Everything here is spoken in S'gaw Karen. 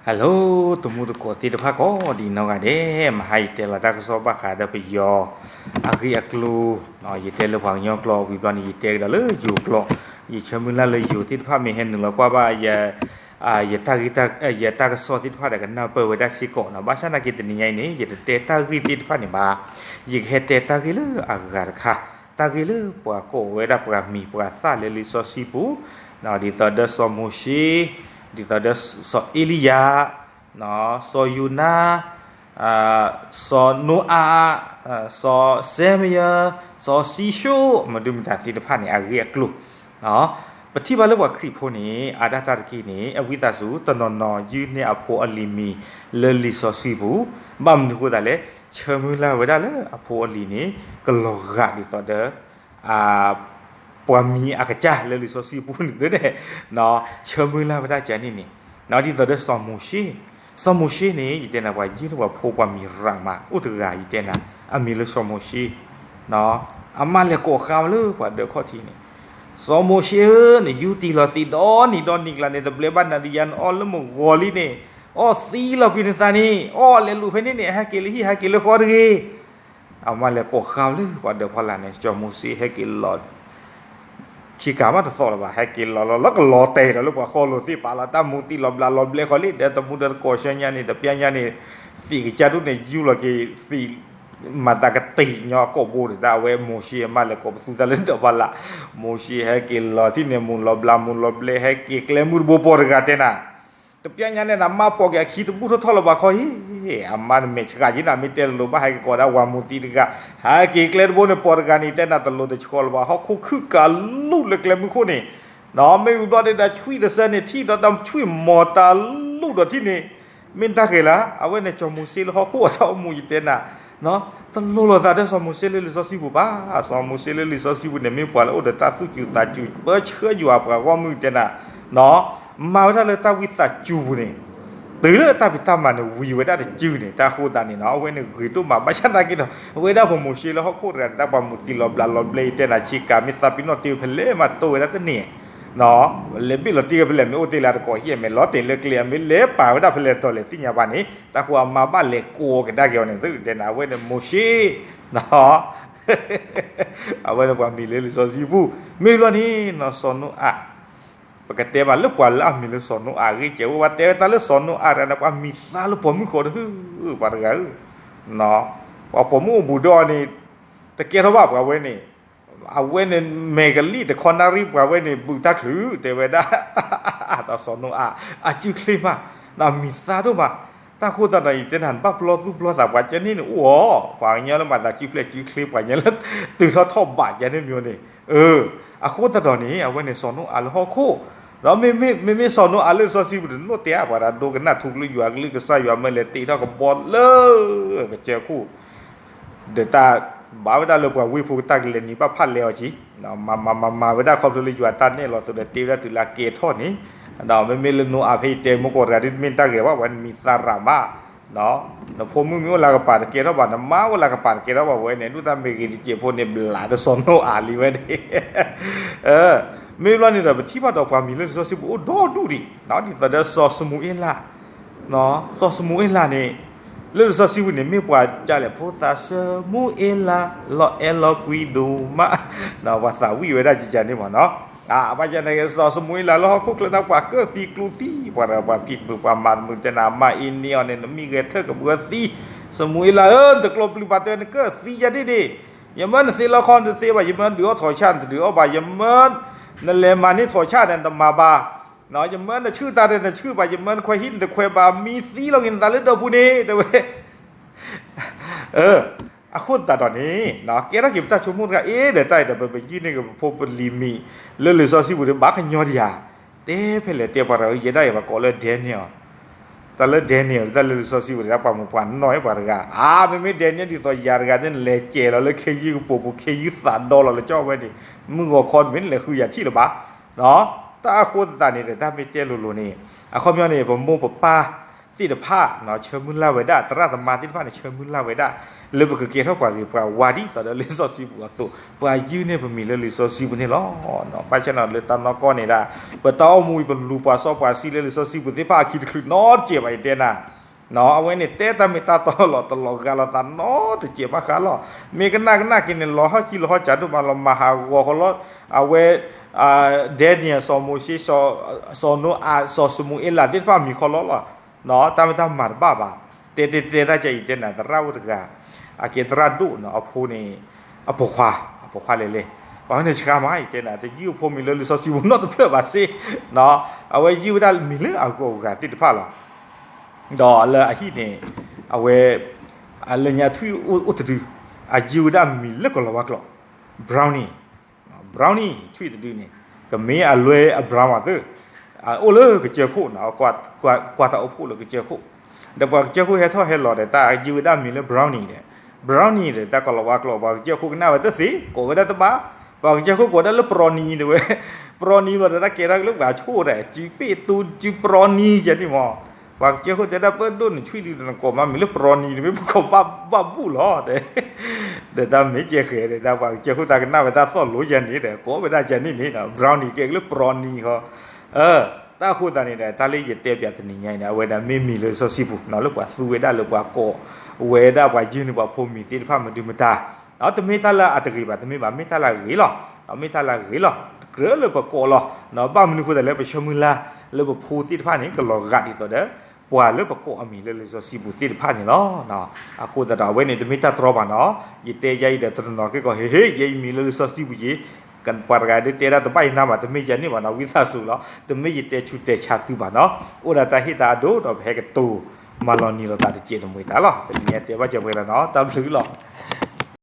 Hello တံၤသကိးသ့ၣ်တဖၣ်ကိးဒံးနီၢ်ဂၤဒဲး, မဟါယတဲလီၤတၢ်ကစီၣ်ဘၣ်ဃးဒီးပယီၤအဂ့ၢ်အကျိၤ, ယတဲလၢပှၤကညီကျိာ်ဝံၤဘျီန့ၣ် ယတဲကဒီးလၢယိၤကျိာ်, ယဆၢမုၢ်လၢ်လၢယိၤသ့ၣ်တဖၣ်မ့ၢ်ဟဲနုာ်လီၤကွၢ်ဘၣ် ယတၢ်ဂ့ၢ် ယတၢ်ကစီၣ်သ့ၣ်တဖၣ်ဒီးကနၢ်ပၢၢ်ဝဲဒၣ်စ့ၢ်ကီးနီၤ. ဘၣ်ဆၣ်သနာ်က့တနံၤညါအံၤန့ၣ် ယတတဲတၢ်ဂ့ၢ်သ့ၣ်တဖၣ်န့ၣ်ဘၣ်, ယကဟဲတဲတၢ်ဂ့ၢ်လၢအဂၤတခါ, တၢ်ဂ့ၢ်လၢပှၤကိးဝဲဒၣ်ပှၤမံၤပှၤသၣ်လၢလံာ်စီဆှံပူၤ, ဒ်သိးဒီးစီၤမိၤၡ့, ဒ်သိးဒီးစီၤအ့လံယၤ, စီၤယိၤနါ, စီၤနိအၤ, စီၤၡဲမယၤ, စီၤၡံၡိၣ် မဒုမတၤသ့ၣ်တဖၣ်န့ၣ် အဂ့ၢ်အကျိၤ ပထံၣ်ဘၣ်လၢပှၤခရံာ်ဖိန့ၣ် အါဒၣ်တၢ်တက့ၢ်န့ၣ် အဝံသးစူၤ တနီၤနီၤယုၢ်န့ၢ်အဖိအလံၤမံၤလၢလံာ်စီဆှံပူၤ, ဘၣ်မနုၤဃိသတးလဲၣ်, ဆၢမုၢ်လၢ်ဝဲဒၣ်လၢအဖိအလံၤန့ၣ် ကလီၤဂာ်ဒ်သိးဒီး ပှၤမံၤအကစၢ်လၢလံာ်စီဆှံပူၤန့ၣ်သ့န့ၣ်, ဆၢမုၢ်လၢ်ဝဲဒၣ်ကန့ၣ်န့ၣ်, ဒ်သိးဒီးစီၤမိၤၡ့, စီၤမိၤၡ့န့ၣ် ယတဲနၤပှၤယုၢ်န့ၢ်ပှၤဖိပှၤမံၤရၤမး အိၣ်တဂၤယတဲနၤ, အမံၤလၢစီၤမိၤၡ့ အမါလဲၤကိးဃာ်လၢပှၤဒၢးခီၣ်ထံးန့ၣ်, စီၤမိၤၡ့ဧၢ, နယူတံၢ်လီၤသံးဒီနံၤဒီနံၤကျါန့ၣ် တဘျဲဘၣ်နၤဒံးယါ နအီၣ်လၢမုၢ်ဂီၤလံန့ၣ်, အီၣ်သံလီၤကွံာ်နသးန့ၣ်, အီၣ်လဲၤလူၤဖဲန့ၣ်န့ၣ် အဟဲက့ၤလၢဟံၣ်ဟဲက့ၤလၢဃီတဂ့ၤ. အမါလဲၤကိးဃာ်လၢပှၤဒၢးဖီလာ်န့ၣ် စီၤမိၤၡ့ဟဲက့ၤလီၤ ဆ့ကၤမးတသီၣ်လၢၤဘၣ် ဟဲက့ၤလီၤလီၤလၢကလီၤတဲာ်ဒီးလၢပှၤဃီလိာ်သ့ၣ်ပာ်လီၤတၢ်မူသံလီၤဘျးလီၤဘျဲဃီလံ ဒီးတမူဒီးတကိးဆၢညါန့ၣ် တပျၢ်ညါန့ၣ် သံးကစၢ်ဒိၣ်န့ၣ် ယူၢ်လီၤက့ၤသံး မၤသးကတံာ်ညီအကိာ်ဘိန့ၣ် တၢ်အဝဲမိၤၡ့အမါလဲၤကိးပသူတၢ်လၢဒၢးဖီလာ်, မိၤၡ့ဟဲက့ၤလီၤထံၣ်န့ၣ် မူၤလီၤဘျးမူၤလီၤဘျဲ ဟဲက့ၤကျဲမုၢ်တဘိပီၢ်တဂၤတဲနၤ တပျၢ်ညါန့ၣ် နမါပိာ်က့ၤအခံတဘူၣ်ထီၣ်ထီၣ်လၢၤဘၣ်ခီဟံၣ်, အမါနမဲာ်ဆှးက့ၤနၤ မ့ၢ်တဲလိၤလိၤဘၣ်ဟဲက့ၤကိးဒၣ်ဝၤမူၤသံတဂၤ, ဟဲက့ၤကျဲတဘိန့ၣ် ပီၢ်တဂၤန့ၣ် တဲနၤတလိၤတဆီလၢၤဘၣ် ဟီၣ်ခိၣ်ခုၣ်ကးလူၢ်လၢကျဲမုၢ်ခိၣ်န့ၣ်, မ့ၢ်ဝံၤဘျီဒၣ်ဒီးဆွံၣ်တဆၢန့ၣ် ထံၣ်ဒီးတၢ်ဆွံၣ်မီၤတၢ်လူၢ်ဒီးထံၣ်န့ၣ်, မ့ၢ်တၢ်ဂ့ၤလၢ အဝဲန့ၣ်စီၤမိၤၡ့လၢဟီၣ်ခိၣ်အတၢ်အိၣ်မူယတဲနၤ တလိၤလိာ်သးဒီးစီၤမိၤၡ့လၢလံာ်စီဆှံပူၤဘၣ်, စီၤမိၤၡ့လၢလံာ်စီဆှံပူၤန့ၣ် မ့ၢ်ပှၤလၢအိၣ်ဒီးတၢ်သူၣ်စူၤသးစူၤ ပၢဆှၢယွၤပှၤဂီၢ်မုၢ်တဲနၤ, မၤဝဲဒၣ်လၢတၢ်ဝံသးစူၤပူၤန့ၣ်, တုၤလၢတၢ်ဖံးတၢ်မၤန့ၣ်ဝံၤဝဲဒၣ်တစုန့ၣ် တၢ်ဃိသတးန့ၣ်နီၤ အဝဲန့ၣ်ဂ့ၤဒိၣ်မး ဘၣ်ဆၣ်သနာ်က့ဒီး အဝဲဒၣ်ပှၤမိၤၡ့လၢဟီၣ်ခိၣ်တဂၤန့ၣ် တၢ်ပှၤမူၤသံလီၤဘျးလီၤဘျဲ ယတဲနၤဆ့ကၤ မ့ၢ်သးပ့ၤနီၣ်တ့ၢ်ဖဲလဲၣ်မးတိၢ်ဝဲဒၣ်တန့ၢ်, လဲၤဘ့ၣ်လီၤတ့ၢ်ဖဲလဲၣ် မ့ၢ်အိၣ်တ့ၢ်လၢတကိးဟံၣ် အမဲာ်လီၤတဲာ်လၢကျဲ အမ့ၢ်လဲၤပာ်ဝဲဒၣ်ဖဲလဲၣ်တီၤလဲၣ်သ့ၣ်ညါဘၣ်န့ၣ် တၢ်ဃိအမါဘၣ်လဲၤကိးကဒါက့ၤအီၤန့ၣ် သုတဲနၤ အဝဲန့ၣ်မိၤၡ့ အဝဲန့ၣ်ပှၤမံၤလၢလံာ်စီဆှံပူၤ, မ့ၢ်ဘျီန့ၣ်နီၤ စီၤနိအၤ, ပကတဲဘၣ်လၢပှၤလၢအမံၤလၢစီၤနိအၤအဂ့ၢ်ကဲဝဲ ပှၤတဲဝဲတၢ်လၢစီၤနိအၤတဂၤန့ၣ် ပှၤမံၤသါလၢပိာ်မုၣ်ဃီတဟၢ ပှၤတဂၤဧၢ, ပှၤပိာ်မုၣ်အိၣ်ဘူးဒီးအီၤန့ၣ် တကဲထီၣ်ဘၣ်ပှၤဝဲန့ၣ်, အဝဲန့ၣ်မဲာ်ကလံၣ်တခီနၣ်ရံၣ်ပှၤဝဲန့ၣ် ဘုးတၢ်ချုးတဲဝဲဒၣ်, ဒီးစီၤနိအၤ အစုချ့မး, ဒီးမံၤသါဒိၣ်မး, တၢ်ဃိသတးဒီး ယတဲနၤ နဘၣ်ပျီသူၣ်ပျီသး ပှၤကဲန့ၣ်န့ၣ်အိၣ်အီၤ, ပှၤကညီလၢမၤသးစုဖျဲၣ်စုချ့ ပှၤကညီလၢ တုၤထီၣ်ထီၣ်ဘးကဲန့ၣ်မ့ၢ်န့ၣ်, အဃိသတးဒီးန့ၣ် အဝဲန့ၣ်စီၤနိအၤလၢဟီၣ်ခိၣ်, ဒီးမ့မ့ၢ်စီၤနိအၤလၢလံာ်စီဆှံပူၤန့ၣ် နိၣ်တဲအါပှၤဒီးဒိကနၣ်ထူကလုၢ်ယွၤကလုၢ်ကစၢ်ယွၤမၢလဲၤတ့ထီၣ်ကဘီလၢ ကစၢၢ်ခိၣ် ဒီးတၢ်ဘၣ်ဝဲဒၣ်လၢပှၤဝ့ၢ်ဖိကတၢၢ်ကလဲၤနံၤဘၣ်ဖၣ်လဲအီၤက့ၤ, မၤမၤမၤမၤဝဲဒၣ်ခီဖျိလၢယွၤတၢ်နဲၣ်လီၤသုးဒီးတ့ဝဲဒၣ်တုၤလၢအကဲထီၣ်န့ၣ်, ဒီးမ့မ့ၢ်လၢနိအၤဖဲအံၤတဲမ့ၢ်ကိးတဂၤဒ်မ့ၢ်တၢ်ဂဲၤဘၣ် ပှၤမံၤသါရၤမး, နဖိမုၣ်မ့ၢ်အိၣ်လၢကပၤတကဲထီၣ်ဘၣ် နမါအိၣ်လၢကပၤတကဲထီၣ်ဘၣ်ဝဲန့ၣ် ဒူၣ်တၢ်မ့ၢ်ဂ့ၤတစဲးဖိန့ၣ် ဘျးဒီးစီၤနိအၤလံဝဲန့ၣ် မ့ၢ်ဘျီန့ၣ်ဒီး ပထံၣ်ဘၣ်ဒီးပှၤမံၤလၢလံာ်စီဆှံပူၤအိၣ်ဒီဒူၣ်ဒံး, ဒ်သိးဒီးစီၤၡမူၤအ့လး, စီၤၡမူၤအ့လးန့ၣ် လၢလံာ်စီဆှံပူၤန့ၣ် မ့ၢ်ပှၤကလဲၣ် ဖိသၣ် ၡမူၤအ့လး လီၤအဲၣ်လီၤကွံဒိၣ်မး, ပှၤသးဝံၣ်ဝဲဒၣ်ကကန့ၣ်မ့ၢ်နီၤ, ဘၣ်ဆၣ်န့ၣ် စီၤၡမူၤအ့လးလၢဟီၣ်ခိၣ်ချၢန့ၣ် ပှၤကၢၢ်သံကျူသံ ပှၤဒီးပှၤဖံးဘုးပှၤမၤတမုာ်တဲနၤ မါအ့နံအီၤန့ၣ် နမံၤဂဲၤထၢၣ်ကဘှၢသံ, ၡမူၤအ့လးဧၢ နတကျိပျုၤပာ်တဲ နကၢၢ်သံယၤဒ်ဒ့ၣ် ယမၢနသ့လီခီနတသ့ဘၣ် ယမၢဒုးအီၣ်ထီၣ်ဆၣ် နတဒုးအီၣ်ဘၣ် ယမၢ နလဲၤမၤန့ၢ်ထီၣ်ဆၣ်ဒီး နတမၤဘၣ်, ယမၢနဆူၣ်တၢ်ဒီး နဆူၣ်ဘၣ် ယမၢနခွဲးဟံၣ် နတခွဲးဘၣ် မံသံလီၤက့ၤနသးလၢဒၢးပူၤန့ၣ် တဲဝဲ အဃိသတးဒီးန့ၣ် ကဲထီၣ်က့ၤပတၢ်ဆိကမိၣ်တဂၤ အ့ ဒီးတၢ်အံၤဒီး ပပယုၢ်န့ၢ်က့ၤပဖိပလံၤမံၤ လၢလံာ်စီဆှံပူၤဒီး ဘၣ်ကညီဒံးဧါ, တဲဖဲလဲၣ်တဲပှၤတဂၤ ယဲဒၣ်အံၤ ပှၤကိးလၢ Daniel, တၢ်လၢ Daniel တၢ်လၢလံာ်စီဆှံပူၤဒီး ပှၤမုၢ်ပှၤနီၢ်ပှၤတဂၤ, အါ မ့မ့ၢ် Daniel ဒ်သိးယၤတဂၤန့ၣ် နလဲၤစဲးလီၤလၢခ့ယုၢ်ကပိာ်ပူၤ ခ့ယုၢ်သးဒီလီၤလၢကၠီဝဲန့ၣ် မုၢ်ဂီၤခီတမ့ၢ်နလဲၤဃုယၤထံၣ်လၢၤဘၣ်, တၢ်အဃိသတးန့ၣ်ဒီး တၢ်မ့ၢ်တဲလိၤလိၤန့ၣ် အခီပညီန့ၣ် ပမိၢ်ပပၢ် သ့ၣ်တဖၣ် ဆၢမုၢ်လၢ်ဝဲဒၣ် သရၣ်သမါသ့ၣ်တဖၣ်န့ၣ် ဆၢမုၢ်လၢ်ဝဲဒၣ် လၢပကကဲထီၣ်ပှၤဂ့ၤပှၤဝါဒ်သိးဒီးလံာ်စီဆှံပူၤအသိး ပှၤယုၢ်န့ၢ်ပမံၤလၢလံာ်စီဆှံပူၤန့ၣ်လီၤ. ဘၣ်ဆၣ်န့ၣ်လၢတၢ်နီၢ်ကီၢ်န့ၣ်ဒၣ် ပတၢ်အိၣ်မူအံၤ ပလူၤပှၤစီပှၤဆှံလၢလံာ်စီဆှံပူၤသ့ၣ်တဖၣ်အခံတချုးနီတစဲးဘၣ် ယတဲနၤ အဝဲန့ၣ် တဲတၢ်မ့ၢ်တၢ်တီလီၤ တလီၤဂာ်လိာ်သးနီတစဲးဘၣ်ဃးလီၤ. မ့ၢ်ကနၣ်ကနၣ်က့ၤန့ၣ် လီၤဟီၣ်ခံလီၤဟီၣ်ကၢဒိၣ်မးလီၤ မၤဟးဂီၤဃီလီၤ. အဝဲ Daniel စီၤမိၤၡ့ စီၤနိအၤ စီၤၡမူၤအ့လးသ့ၣ်တဖၣ်မံၤခီလီၤလီၤ. တၢ်မ့ၢ်တၢ်မၤတဘၣ်ဘၣ်. တဲတဲတဲတၢ်ကဲ ယတဲနၤ သရၣ်အိၣ်တဂၤ အကဲသရၣ်ဒိၣ်နီၤ အဖိန့ၣ် အပိာ်ခွါ အပိာ်ခွါလဲၤလဲၤ ပှၤန့ၣ်ဆှါမး ယတဲနၤ တယုၢ်အဖိမံၤလၢလံာ်စီဆှံပူၤနီတဖျၢၣ်ဘၣ်စ့ၢ် အဝဲယုၢ်ဝဲဒၣ်မံၤလၢအဂီၢ်အဂၤသ့ၣ်တဖၣ်လီၤ. ဒီးလၢအဟံၣ်န့၁ၣ် အဝဲ အလၢညါထွံၣ်အိၣ်တဒု အယုၢ်ဝဲဒၣ်မံၤလၢကလီၤဝါကျိာ် brownie brownie ထွံၣ်တဒုန့ၣ် ကမ့ၢ်အလွဲအ brown အသၢ အိၣ်လၢကစၢၢ်ခိၣ်နီၤ ကွၢ်တၢ်အိၣ်ဖှိၣ်လၢကစၢၢ်ခိၣ် ဒီးပှၤကစၢၢ်ခိၣ်ဟဲထီၣ်ဟဲလီၤဒီး တၢ်ယုၢ်ဝဲဒၣ်မံၤလၢ brownie ဒီး brownie ဒီး တၢ်ကလီၤဝါကျိာ် ပှၤကစၢၢ်ခိၣ်ကနၣ်ဝဲတသ့ ကိးဝဲဒၣ်တဘၣ် ပှၤကစၢၢ်ခိၣ်ကိးဒၣ်လၢ brownie တဲဝဲ brownie ဘျီဒီး တၢ်ကဲထီၣ်က့ၤလၢပှၤဆိၣ်ဒီး စုပ့ၣ်တူ စု brownie ယဲန့ၣ်မး ပှၤကစၢၢ်ခိၣ်တဲဒၣ် ပဒိၣ်န့ၣ် ထွံၣ်ဒုဒီး နကိးမးမံၤလၢ brownie တမ့ၢ်ပကိးဘၣ်ဘၣ်ဘူၣ်လီၤ တဲ ဒီးတၢ်မ့ၢ်ကဲဃဲၤဒီး တၢ်ပှၤကစၢၢ်ခိၣ်တၢ်ကနၣ်ဝဲတၢ်သီၣ်လိယဲန့ၣ်ဒီး ကိးဝဲဒၣ်ယဲန့ၣ်န့ၣ် brownie ကဲက့ၤလၢ brownie ဃီ တၢ်အဃိသတးန့ၣ်ဒီး တၢ်လၢယတဲပၠးတနံၤညါအံၤန့ၣ် အဝဲဒၣ်မ့ၢ်မံၤလၢလံာ်စီဆှံပူၤ လၢပှၤသူဝဲဒၣ်လၢပှၤကိးဝဲဒၣ်ပှၤယုၢ်န့ၢ်ပှၤဖိမံၤသ့ၣ်တဖၣ်မဒုမတၤ တမ့ၢ်တၢ်လၢအတဂ့ၤဘၣ် တမ့ၢ်ဘၣ် မ့ၢ်တၢ်လၢအဂ့ၤလီၤ မ့ၢ်တၢ်လၢအဂ့ၤလီၤ ကြၢးလၢပကိးလီၤ ဘၣ်မနုၤအဃိသတးလၢပဆၢမုၢ်လၢ် လၢပဖိသ့ၣ်တဖၣ်န့ၣ် ကလီၤဂာ်ဒ်သိးဒီး ပှၤလၢပကိးအမံၤလၢလံာ်စီဆှံပူၤသ့ၣ်တဖၣ်န့ၣ်လီၤ. အဃိသတးဒီး အဝဲန့ၣ်တမ့ၢ်တၢ်တြီဘၣ်နီၤ ယတဲယဲအံၤဒီးတနီၤနီၤက့ၤကီး ဟ့ၣ်ဟ့ၣ် ယဲအံၤမံၤလၢလံာ်စီဆှံပူၤက့ၤ ပှၤတဂၤဒ်တဲဒၣ်တဘၣ်ယနၢ်ဘၣ် တမ့ၢ်ယဲန့ၣ်ဘၣ်နီၤ ဝံသးစူၤလီၤ တမ့ၢ်ယတဲဆူးတဲဆါသုဘၣ်နီၤ အိၣ်ဒၣ်တၢ်ဟ့ၣ်တၢ်အဒိဒီးပဟဲကတိၤ မၤလီၤနံၤလိာ်သးတစဲးတမှဲၤတၢ်လီၤ တနံၤညါတဲဘၣ်စၢၤပှဲၤလီၤနီၤ တၢ်ဘျုးလီၤ.